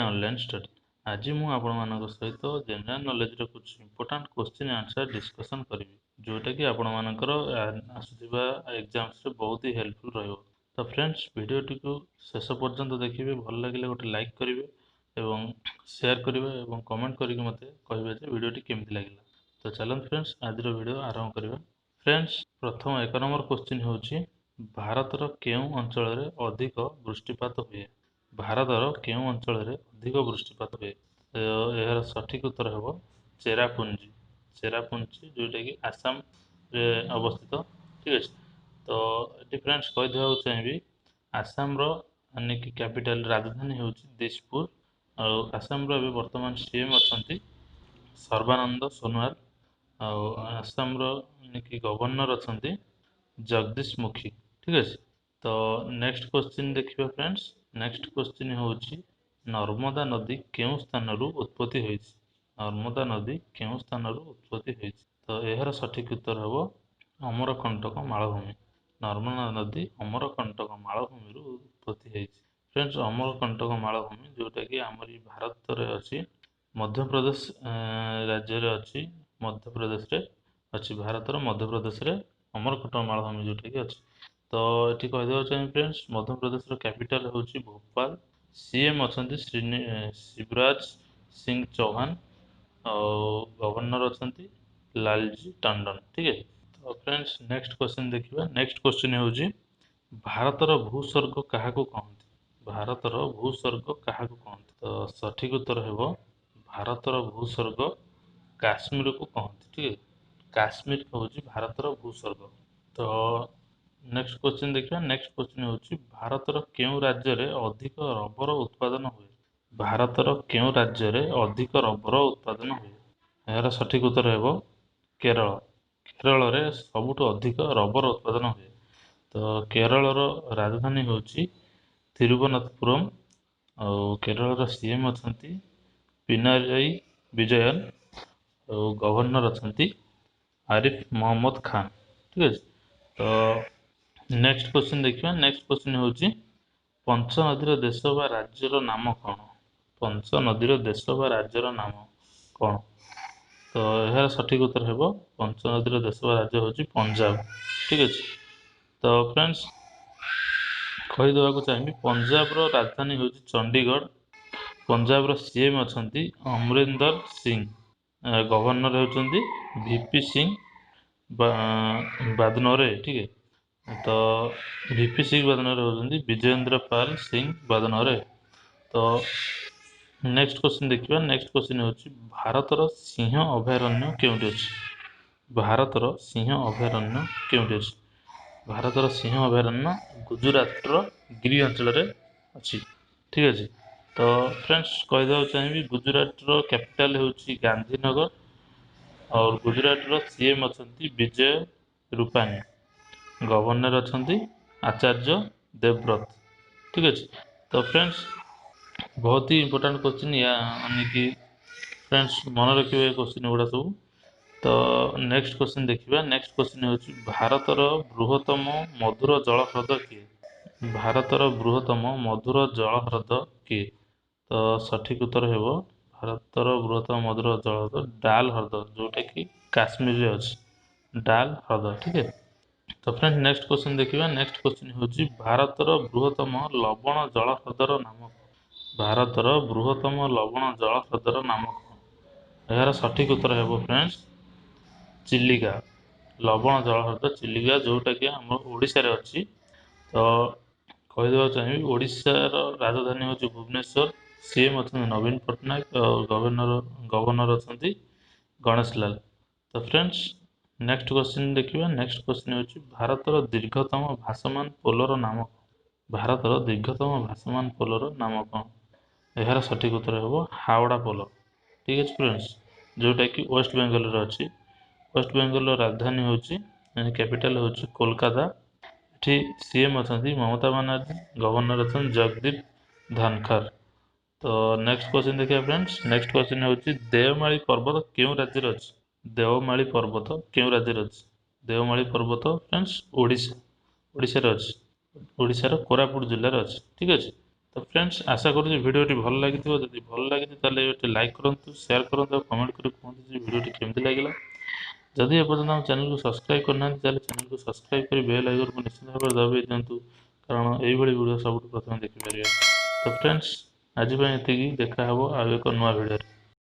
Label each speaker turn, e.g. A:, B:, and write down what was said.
A: Online study. ଆଜି ମୁଁ ଆପଣମାନଙ୍କ ସହିତ ଜେନେରାଲ ନଲେଜର କିଛି ଇମ୍ପୋର୍ଟାଣ୍ଟ କୋଶ୍ଚିନ୍ ଆନ୍ସର୍ ଡିସ୍କସନ୍ କରିବି, ଯେଉଁଟାକି ଆପଣମାନଙ୍କର ଆସୁଥିବା ଏକ୍ଜାମ୍ସରେ ବହୁତ ହି ହେଲ୍ପଫୁଲ୍ ରହିବ। ତ ଫ୍ରେଣ୍ଡସ୍, ଭିଡ଼ିଓଟିକୁ ଶେଷ ପର୍ଯ୍ୟନ୍ତ ଦେଖିବେ। ଭଲ ଲାଗିଲେ ଗୋଟେ ଲାଇକ୍ କରିବେ ଏବଂ ସେୟାର କରିବେ ଏବଂ କମେଣ୍ଟ କରିକି ମୋତେ କହିବେ ଯେ ଭିଡ଼ିଓଟି କେମିତି ଲାଗିଲା। ତ ଚାଲନ୍ତୁ ଫ୍ରେଣ୍ଡସ୍, ଆଜିର ଭିଡ଼ିଓ ଆରମ୍ଭ କରିବା। ଫ୍ରେଣ୍ଡସ୍, ପ୍ରଥମ 1 ନମ୍ବର କୋଶ୍ଚିନ୍ ହେଉଛି, ଭାରତର କେଉଁ ଅଞ୍ଚଳରେ ଅଧିକ ବୃଷ୍ଟିପାତ ହୁଏ? ଭାରତର କେଉଁ ଅଞ୍ଚଳରେ ଅଧିକ ବୃଷ୍ଟିପାତ ହୁଏ? ଏହାର ସଠିକ୍ ଉତ୍ତର ହେବ ଚେରାପୁଞ୍ଜି। ଚେରାପୁଞ୍ଜି ଯେଉଁଟାକି ଆସାମରେ ଅବସ୍ଥିତ। ଠିକ୍ ଅଛି। ତ ଏଠି ଫ୍ରେଣ୍ଡସ୍ କହିଦେବାକୁ ଚାହିଁବି, ଆସାମର ମାନେ କି କ୍ୟାପିଟାଲ ରାଜଧାନୀ ହେଉଛି ଦିସପୁର। ଆଉ ଆସାମର ଏବେ ବର୍ତ୍ତମାନ ସିଏମ୍ ଅଛନ୍ତି ସର୍ବାନନ୍ଦ ସୋନୋୱାଲ। ଆଉ ଆସାମର ମାନେ କି ଗଭର୍ଣ୍ଣର ଅଛନ୍ତି ଜଗଦୀଶ ମୁଖୀ। ଠିକ୍ ଅଛି। ତ ନେକ୍ସଟ କୋଶ୍ଚିନ୍ ଦେଖିବା ଫ୍ରେଣ୍ଡସ୍। ନେକ୍ସଟ କୋଶ୍ଚିନ୍ ହେଉଛି, ନର୍ମଦା ନଦୀ କେଉଁ ସ୍ଥାନରୁ ଉତ୍ପତ୍ତି ହୋଇଛି? ନର୍ମଦା ନଦୀ କେଉଁ ସ୍ଥାନରୁ ଉତ୍ପତ୍ତି ହୋଇଛି? ତ ଏହାର ସଠିକ୍ ଉତ୍ତର ହେବ ଅମରକଣ୍ଟକ ମାଳଭୂମି। ନର୍ମଦା ନଦୀ ଅମରକଣ୍ଟକ ମାଳଭୂମିରୁ ଉତ୍ପତ୍ତି ହେଇଛି। ଫ୍ରେଣ୍ଡସ୍, ଅମରକଣ୍ଟକ ମାଳଭୂମି ଯେଉଁଟାକି ଆମରି ଭାରତରେ ଅଛି, ମଧ୍ୟପ୍ରଦେଶ ରାଜ୍ୟରେ ଅଛି, ମଧ୍ୟପ୍ରଦେଶରେ ଅଛି, ଭାରତର ମଧ୍ୟପ୍ରଦେଶରେ ଅମରକଣ୍ଟକ ମାଳଭୂମି ଯେଉଁଟାକି ଅଛି। ତ ଏଠି କହିଦେବାକୁ ଚାହିଁବି ଫ୍ରେଣ୍ଡସ୍, ମଧ୍ୟପ୍ରଦେଶର କ୍ୟାପିଟାଲ ହେଉଛି ଭୋପାଳ। ସିଏମ୍ ଅଛନ୍ତି ଶିବରାଜ ସିଂ ଚୌହାନ ଆଉ ଗଭର୍ଣ୍ଣର ଅଛନ୍ତି ଲାଲଜୀ ଟଣ୍ଡନ। ଠିକ୍ ଅଛି। ତ ଫ୍ରେଣ୍ଡସ୍, ନେକ୍ସଟ କ୍ୱେଶ୍ଚିନ୍ ଦେଖିବା। ନେକ୍ସଟ କ୍ୱେଶ୍ଚିନ୍ ହେଉଛି, ଭାରତର ଭୂସ୍ୱର୍ଗ କାହାକୁ କହନ୍ତି? ଭାରତର ଭୂସ୍ୱର୍ଗ କାହାକୁ କହନ୍ତି? ତ ସଠିକ୍ ଉତ୍ତର ହେବ ଭାରତର ଭୂସ୍ୱର୍ଗ କାଶ୍ମୀରକୁ କହନ୍ତି। ଠିକ୍ ଅଛି। କାଶ୍ମୀର ହେଉଛି ଭାରତର ଭୂସ୍ୱର୍ଗ। ତ ନେକ୍ସଟ କ୍ୱେଶ୍ଚିନ୍ ଦେଖିବା। ନେକ୍ସଟ କ୍ୱେଶ୍ଚିନ୍ ହେଉଛି, ଭାରତର କେଉଁ ରାଜ୍ୟରେ ଅଧିକ ରବର ଉତ୍ପାଦନ ହୁଏ? ଭାରତର କେଉଁ ରାଜ୍ୟରେ ଅଧିକ ରବର ଉତ୍ପାଦନ ହୁଏ? ଏହାର ସଠିକ୍ ଉତ୍ତର ହେବ କେରଳ। କେରଳରେ ସବୁଠୁ ଅଧିକ ରବର ଉତ୍ପାଦନ ହୁଏ। ତ କେରଳର ରାଜଧାନୀ ହେଉଛି ତିରୁବନନ୍ତପୁରମ୍। ଆଉ କେରଳର ସିଏମ୍ ଅଛନ୍ତି ପିନାରାଇ ବିଜୟନ ଆଉ ଗଭର୍ଣ୍ଣର ଅଛନ୍ତି ଆରିଫ ମହମ୍ମଦ ଖାନ। ଠିକ୍ ଅଛି। ତ ନେକ୍ସଟ କ୍ୱେଶ୍ଚିନ୍ ଦେଖିବା। ନେକ୍ସଟ କ୍ୱେଶ୍ଚିନ୍ ହେଉଛି, ପଞ୍ଚନଦୀର ଦେଶ ବା ରାଜ୍ୟର ନାମ କ'ଣ? ପଞ୍ଚନଦୀର ଦେଶ ବା ରାଜ୍ୟର ନାମ କ'ଣ? ତ ଏହାର ସଠିକ୍ ଉତ୍ତର ହେବ ପଞ୍ଚନଦୀର ଦେଶ ବା ରାଜ୍ୟ ହେଉଛି ପଞ୍ଜାବ। ଠିକ୍ ଅଛି। ତ ଫ୍ରେଣ୍ଡସ୍, କହିଦେବାକୁ ଚାହିଁବି, ପଞ୍ଜାବର ରାଜଧାନୀ ହେଉଛି ଚଣ୍ଡିଗଡ଼। ପଞ୍ଜାବର ସିଏମ୍ ଅଛନ୍ତି ଅମରିନ୍ଦର ସିଂ, ଗଭର୍ଣ୍ଣର ହେଉଛନ୍ତି ଭିପି ସିଂ ବାଦନୋରେ। ଠିକ୍ ଅଛି। ତ ଭିପି ସିଂ ବାଦନୋରେ ହେଉଛନ୍ତି ବିଜେନ୍ଦ୍ର ପାଲ ସିଂ ବାଦନୋରେ। ତ ନେକ୍ସଟ କ୍ୱେଶ୍ଚିନ୍ ଦେଖିବା। ନେକ୍ସଟ କ୍ୱେଶ୍ଚିନ୍ ହେଉଛି, ଭାରତର ସିଂହ ଅଭୟାରଣ୍ୟ କେଉଁଠି ଅଛି? ଭାରତର ସିଂହ ଅଭୟାରଣ୍ୟ କେଉଁଠି ଅଛି? ଭାରତର ସିଂହ ଅଭୟାରଣ୍ୟ ଗୁଜୁରାଟର ଗିରି ଅଞ୍ଚଳରେ ଅଛି। ଠିକ୍ ଅଛି। ତ ଫ୍ରେଣ୍ଡସ୍, କହିଦେବାକୁ ଚାହିଁବି, ଗୁଜୁରାଟର କ୍ୟାପିଟାଲ ହେଉଛି ଗାନ୍ଧୀନଗର। ଆଉ ଗୁଜୁରାଟର ସିଏମ୍ ଅଛନ୍ତି ବିଜୟ ରୂପାନୀ, ଗଭର୍ଣ୍ଣର ଅଛନ୍ତି ଆଚାର୍ଯ୍ୟ ଦେବବ୍ରତ। ଠିକ୍ ଅଛି। ତ ଫ୍ରେଣ୍ଡସ୍, ବହୁତ ହି ଇମ୍ପୋର୍ଟାଣ୍ଟ କ୍ୱେଶ୍ଚିନ୍ ମାନେ କି ଫ୍ରେଣ୍ଡସ୍ ମନେ ରଖିବେ ଏ କ୍ୱେଶ୍ଚିନ୍ ଗୁଡ଼ା ସବୁ। ତ ନେକ୍ସଟ କ୍ୱେଶ୍ଚିନ୍ ଦେଖିବା। ନେକ୍ସଟ କ୍ୱେଶ୍ଚିନ୍ ହେଉଛି, ଭାରତର ବୃହତ୍ତମ ମଧୁର ଜଳ ହ୍ରଦ କିଏ? ଭାରତର ବୃହତ୍ତମ ମଧୁର ଜଳ ହ୍ରଦ କିଏ? ତ ସଠିକ୍ ଉତ୍ତର ହେବ ଭାରତର ବୃହତ୍ତମ ମଧୁର ଜଳ ହ୍ରଦ ଡାଲ ହ୍ରଦ, ଯେଉଁଟାକି କାଶ୍ମୀରରେ ଅଛି, ଡାଲ ହ୍ରଦ। ଠିକ୍ ଅଛି। ତ ଫ୍ରେଣ୍ଡ, ନେକ୍ସଟ କ୍ୱେଶ୍ଚିନ୍ ଦେଖିବା। ନେକ୍ସଟ କ୍ୱେଶ୍ଚିନ୍ ହେଉଛି, ଭାରତର ବୃହତ୍ତମ ଲବଣ ଜଳ ହ୍ରଦର ନାମ କ'ଣ? ଭାରତର ବୃହତ୍ତମ ଲବଣ ଜଳ ହ୍ରଦର ନାମ କ'ଣ? ଏହାର ସଠିକ୍ ଉତ୍ତର ହେବ ଫ୍ରେଣ୍ଡସ୍ ଚିଲିକା। ଲବଣ ଜଳ ହ୍ରଦ ଚିଲିକା, ଯେଉଁଟାକି ଆମର ଓଡ଼ିଶାରେ ଅଛି। ତ କହିଦେବାକୁ ଚାହିଁବି, ଓଡ଼ିଶାର ରାଜଧାନୀ ହେଉଛି ଭୁବନେଶ୍ୱର। ସିଏମ୍ ଅଛନ୍ତି ନବୀନ ପଟ୍ଟନାୟକ ଆଉ ଗଭର୍ଣ୍ଣର ଅଛନ୍ତି ଗଣେଶ ଲାଲ। ତ ଫ୍ରେଣ୍ଡସ୍, ନେକ୍ସଟ କ୍ୱେଶ୍ଚିନ୍ ଦେଖିବା। ନେକ୍ସଟ କ୍ୱେଶ୍ଚିନ୍ ହେଉଛି, ଭାରତର ଦୀର୍ଘତମ ଭାସମାନ ପୋଲର ନାମ କ'ଣ? ଭାରତର ଦୀର୍ଘତମ ଭାସମାନ ପୋଲର ନାମ କ'ଣ? ଏହାର ସଠିକ୍ ଉତ୍ତର ହେବ ହାୱଡ଼ା ପୋଲ। ଠିକ୍ ଅଛି ଫ୍ରେଣ୍ଡସ୍, ଯେଉଁଟାକି ୱେଷ୍ଟ ବେଙ୍ଗଲରେ ଅଛି। ୱେଷ୍ଟ ବେଙ୍ଗଲର ରାଜଧାନୀ ହେଉଛି, କ୍ୟାପିଟାଲ ହେଉଛି କୋଲକାତା। ଏଠି ସିଏମ୍ ଅଛନ୍ତି ମମତା ବାନାର୍ଜୀ, ଗଭର୍ଣ୍ଣର ଅଛନ୍ତି ଜଗଦୀପ ଧନଖର। ତ ନେକ୍ସଟ କ୍ୱେଶ୍ଚିନ୍ ଦେଖିବା ଫ୍ରେଣ୍ଡସ୍। ନେକ୍ସଟ କ୍ୱେଶ୍ଚିନ୍ ହେଉଛି, ଦେଓମାଳି ପର୍ବତ କେଉଁ ରାଜ୍ୟରେ ଅଛି? ଦେଓମାଳି ପର୍ବତ କେଉଁ ରାଜ୍ୟରେ ଅଛି? ଦେଓମାଳି ପର୍ବତ ଫ୍ରେଣ୍ଡସ୍ ଓଡ଼ିଶା, ଓଡ଼ିଶାରେ ଅଛି, ଓଡ଼ିଶାର କୋରାପୁଟ ଜିଲ୍ଲାରେ ଅଛି। ଠିକ୍ ଅଛି। ତ ଫ୍ରେଣ୍ଡସ୍, ଆଶା କରୁଛି ଭିଡ଼ିଓଟି ଭଲ ଲାଗିଥିବ। ଯଦି ଭଲ ଲାଗିଛି ତାହେଲେ ଏଠି ଲାଇକ୍ କରନ୍ତୁ, ସେୟାର କରନ୍ତୁ ଆଉ କମେଣ୍ଟ କରି କୁହନ୍ତୁ ଯେ ଭିଡ଼ିଓଟି କେମିତି ଲାଗିଲା। ଯଦି ଏପର୍ଯ୍ୟନ୍ତ ଆମ ଚ୍ୟାନେଲକୁ ସବସ୍କ୍ରାଇବ୍ କରିନାହାନ୍ତି, ତାହେଲେ ଚ୍ୟାନେଲକୁ ସବସ୍କ୍ରାଇବ୍ କରି ବେଲ୍ ଆଇକନ୍କୁ ନିଶ୍ଚିତ ଭାବରେ ଦବାଇ ଦିଅନ୍ତୁ, କାରଣ ଏଇଭଳି ଭିଡ଼ିଓ ସବୁଠୁ ପ୍ରଥମେ ଦେଖିପାରିବେ। ତ ଫ୍ରେଣ୍ଡସ୍, ଆଜି ପାଇଁ ଏତିକି। ଦେଖା ହେବ ଆଉ ଏକ ନୂଆ ଭିଡ଼ିଓରେ।